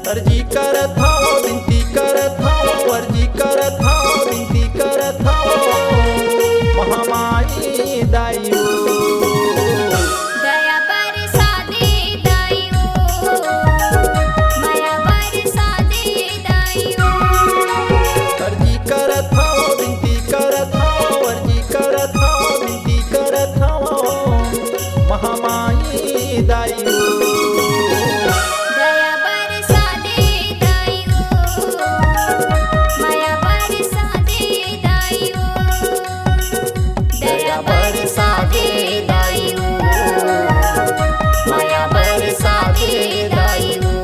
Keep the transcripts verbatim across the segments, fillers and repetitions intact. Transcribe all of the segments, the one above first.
अर्जी करत हव, बिनती करत हव, अर्जी करत हव, बिनती करत हव, महामाई दाई ओ। दया बरसा दे दाई ओ, मया बरसा दे दाई ओ। अर्जी करत हव, बिनती करत हव, अर्जी करत हव, बिनती करत हव, महामाई दाई ओ। दया बरसा दे दाई ओ, मया बरसा दे दाई ओ। दया बरसा दे दाई ओ, मया बरसा दे दाई ओ।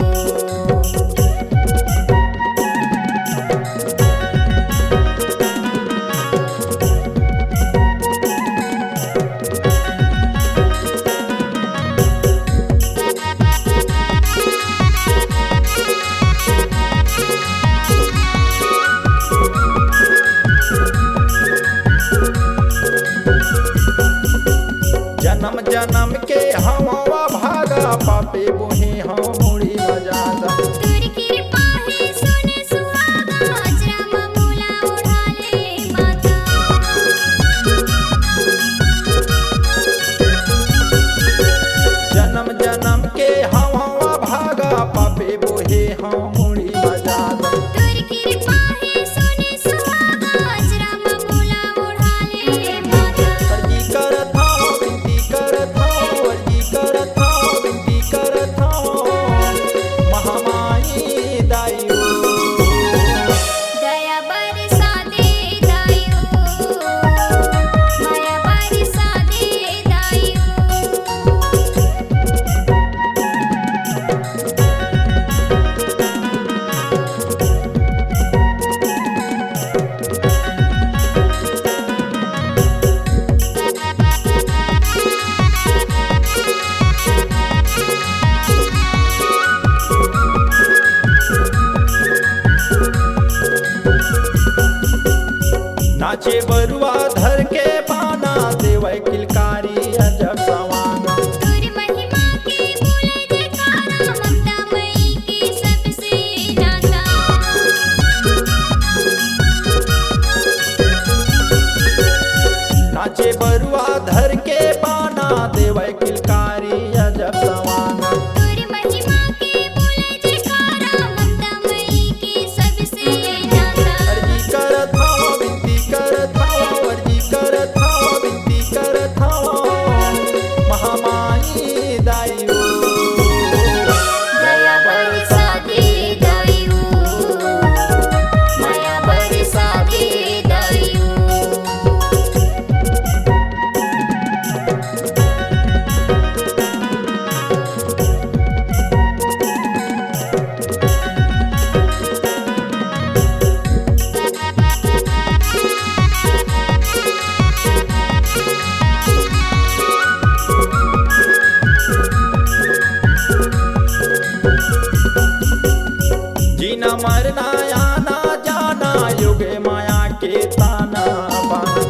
जनम जनम के हवा भागा, पापे बोहे हव मुड़ी म जादा। तोर कृपा हे सुने सुहागा, अचरा म मोला ओढ़ा ले माता। जनम जनम के हवा भागा, पापे बोहे हव मुड़ी म जादा। तोर कृपा हे सुने सुहागा, अचरा म मोला ओढ़ा ले माता। अर्जी करत हव, बिनती करत हव, अर्जी करत हव, बिनती करत हव, महामाई दाई ओ। दया बरसा दे दाई ओ, मया बरसा दे दाई ओ। नाचे बरुआ धर के बाना, देवय किलकारी अजब सवांग। तोर महिमा के बोले जयकारा, ममता मई के सबसे नाता। नाचे बरुआ धर के बाना, देवय किलकारी अजब सवांग। तोर महिमा के बोले जयकारा, ममता मई के सबसे नाता। अर्जी करत हव, बिनती करत हव, अर्जी करत हव, बिनती करत हव, महामाई दाई ओ। दया बरसा दे दाई ओ, मया बरसा दे दाई ओ। जीना मरना, आना जाना, योग माया के ताना बाना।